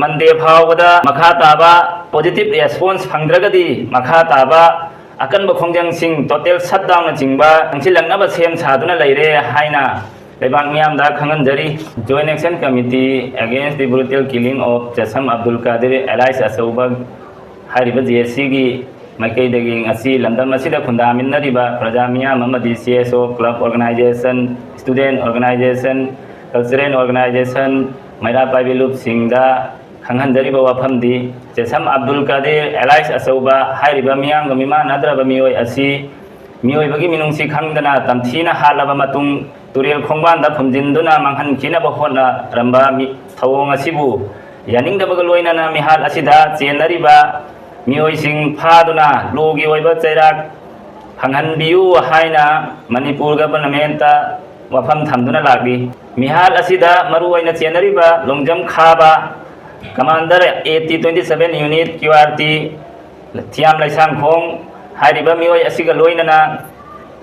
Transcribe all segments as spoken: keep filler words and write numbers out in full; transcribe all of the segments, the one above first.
ꯃꯟꯗꯦ ꯐꯥꯎꯕꯗ ꯃꯈꯥ ꯇꯥꯕ positive response ꯐꯪꯗ꯭ꯔꯒꯗꯤ ꯃꯈꯥ ꯇꯥꯕ ꯑꯀꯟꯕ ꯈꯣꯡꯖꯪꯁꯤꯡ, total shutdownꯅꯆꯤꯡꯕ ꯆꯪꯁꯤꯜꯂꯛꯅꯕ ꯁꯦꯝ ꯁꯥꯗꯨꯅ ꯂꯩꯔꯦ ꯍꯥꯏꯅ ꯂꯩꯕꯥꯛ ꯃꯤꯌꯥꯝꯗ ꯈꯪꯍꯟꯖꯔꯤ꯫ Joint Action Committee Against the Brutal Killing of ꯆꯦꯁꯝ Abdul ꯀꯥꯗꯤꯔ alias ꯑꯆꯧꯕ ꯍꯥꯏꯔꯤꯕ ꯖꯦ ꯑꯦꯁ ꯁꯤꯒꯤ ꯃꯥꯏꯀꯩꯗꯒꯤ ꯉꯁꯤ ꯂꯝꯗꯝ ꯑꯁꯤꯗ ꯈꯨꯟꯗꯥꯃꯤꯟꯅꯔꯤꯕ ꯄ꯭ꯔꯖꯥ ꯃꯤꯌꯥꯝ ꯑꯃꯗꯤ ꯁꯤ ꯑꯦꯁ ꯑꯣ, club organization, student organization, cultural organization, ꯃꯩꯔꯥ ꯄꯥꯏꯕꯤ ꯂꯨꯞꯁꯤꯡꯗ ꯈꯪꯍꯟꯖꯔꯤꯕ ꯋꯥꯐꯝꯗꯤ, ꯆꯦꯁꯝ Abdul ꯀꯥꯗꯤꯔ alias ꯑꯆꯧꯕ ꯍꯥꯏꯔꯤꯕ ꯃꯤꯌꯥꯝꯒ ꯃꯤꯃꯥꯟꯅꯗ꯭ꯔꯕ ꯃꯤꯑꯣꯏ ꯑꯁꯤ ꯃꯤꯑꯣꯏꯕꯒꯤ ꯃꯤꯅꯨꯡꯁꯤ ꯈꯪꯗꯅ ꯇꯝꯊꯤꯅ ꯍꯥꯠꯂꯕ ꯃꯇꯨꯡ, ꯇꯨꯔꯦꯜ ꯈꯣꯡꯕꯥꯟꯗ ꯐꯨꯝꯖꯤꯟꯗꯨꯅ ꯃꯥꯡꯍꯟꯈꯤꯅꯕ ꯍꯣꯠꯅꯔꯝꯕ ꯃꯤ-, ꯊꯧꯑꯣꯡ ꯑꯁꯤꯕꯨ ꯌꯥꯅꯤꯡꯗꯕꯒ ꯂꯣꯏꯅꯅ ꯃꯤꯍꯥꯠ ꯑꯁꯤꯗ ꯆꯦꯟꯅꯔꯤꯕ ꯃꯤꯑꯣꯏꯁꯤꯡ ꯐꯥꯗꯨꯅ ꯂꯣꯒꯤ ꯑꯣꯏꯕ ꯆꯩꯔꯥꯛ ꯐꯪꯍꯟꯕꯤꯌꯨ ꯍꯥꯏꯅ ꯃꯅꯤꯄꯨꯔ ꯒꯚꯔꯟꯃꯦꯟꯠꯇ ꯋꯥꯐꯝ ꯊꯝꯗꯨꯅ ꯂꯥꯛꯂꯤ꯫ ꯃꯤꯍꯥꯠ ꯑꯁꯤꯗ ꯃꯔꯨꯑꯣꯏꯅ ꯆꯦꯟꯅꯔꯤꯕ ꯂꯣꯡꯖꯝ ꯈꯥꯕ commander A T twenty seven unit Q R T ꯊꯤꯌꯥꯝ ꯂꯩꯁꯥꯡꯈꯣꯡ ꯍꯥꯏꯔꯤꯕ ꯃꯤꯑꯣꯏ ꯑꯁꯤꯒ ꯂꯣꯏꯅꯅ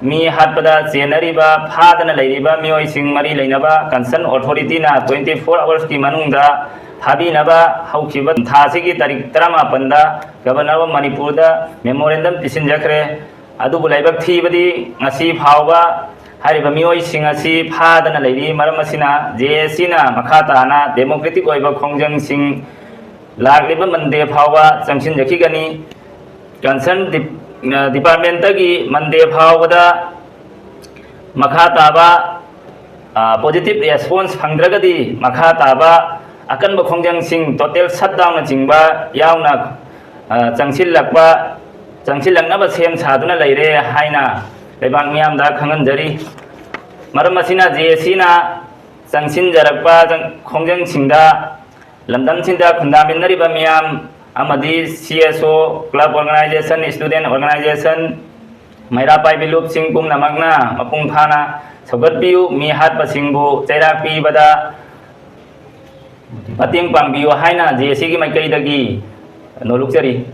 ꯃꯤ ꯍꯥꯠꯄꯗ ꯆꯦꯟꯅꯔꯤꯕ, ꯐꯥꯗꯅ ꯂꯩꯔꯤꯕ ꯃꯤꯑꯣꯏꯁꯤꯡ ꯃꯔꯤ ꯂꯩꯅꯕ concern authorityꯅ twenty four hoursꯀꯤ ꯃꯅꯨꯡꯗ ꯐꯥꯕꯤꯅꯕ ꯍꯧꯈꯤꯕ ꯊꯥ ꯑꯁꯤꯒꯤ ꯇꯥꯔꯤꯛ ꯇꯔꯥꯃꯥꯄꯟꯗ Governor of ꯃꯅꯤꯄꯨꯔꯗ memorandum ꯄꯤꯁꯤꯟꯖꯈ꯭ꯔꯦ꯫ ꯑꯗꯨꯕꯨ ꯂꯥꯏꯕꯛ ꯊꯤꯕꯗꯤ ꯉꯁꯤ ꯐꯥꯎꯕ ꯍꯥꯏꯔꯤꯕ ꯃꯤꯑꯣꯏꯁꯤꯡ ꯑꯁꯤ ꯐꯥꯗꯅ ꯂꯩꯔꯤ꯫ ꯃꯔꯝ ꯑꯁꯤꯅ J A C ꯅ ꯃꯈꯥ ꯇꯥꯅ democratic ꯑꯣꯏꯕ ꯈꯣꯡꯖꯪꯁꯤꯡ ꯂꯥꯛꯂꯤꯕ Monday ꯐꯥꯎꯕ ꯆꯪꯁꯤꯟꯖꯈꯤꯒꯅꯤ꯫ Concern departmentꯇꯒꯤ Monday ꯐꯥꯎꯕꯗ ꯃꯈꯥ ꯇꯥꯕ positive response ꯐꯪꯗ꯭ꯔꯒꯗꯤ ꯃꯈꯥ ꯇꯥꯕ ꯑꯀꯟꯕ ꯈꯣꯡꯖꯪꯁꯤꯡ, total shutdownꯅꯆꯤꯡꯕ ꯌꯥꯎꯅ ꯆꯪꯁꯤꯜꯂꯛꯄ, ꯆꯪꯁꯤꯜꯂꯛꯅꯕ ꯁꯦꯝ ꯁꯥꯗꯨꯅ ꯂꯩꯔꯦ ꯍꯥꯏꯅ ꯂꯩꯕꯥꯛ ꯃꯤꯌꯥꯝꯗ ꯈꯪꯍꯟꯖꯔꯤ꯫ ꯃꯔꯝ ꯑꯁꯤꯅ J A C ꯅ ꯆꯪꯁꯤꯟꯖꯔꯛꯄ ꯈꯣꯡꯖꯪꯁꯤꯡꯗ ꯂꯝꯗꯝꯁꯤꯡꯗ ꯈꯨꯟꯗꯥꯃꯤꯟꯅꯔꯤꯕ ꯃꯤꯌꯥꯝ ꯑꯃꯗꯤ C S O, club organization, student organization, ꯃꯩꯔꯥ ꯄꯥꯏꯕꯤ ꯂꯨꯞꯁꯤꯡ ꯄꯨꯝꯅꯃꯛꯅ ꯃꯄꯨꯡ ꯐꯥꯅ ꯁꯧꯒꯠꯄꯤꯌꯨ꯫ ꯃꯤ ꯍꯥꯠꯄꯁꯤꯡꯕꯨ ꯆꯩꯔꯥꯛ ꯄꯤꯕꯗ ꯃꯇꯦꯡ ꯄꯥꯡꯕꯤꯌꯨ ꯍꯥꯏꯅ J A C ꯒꯤ ꯃꯥꯏꯀꯩꯗꯒꯤ ꯅꯣꯂꯨꯛꯆꯔꯤ꯫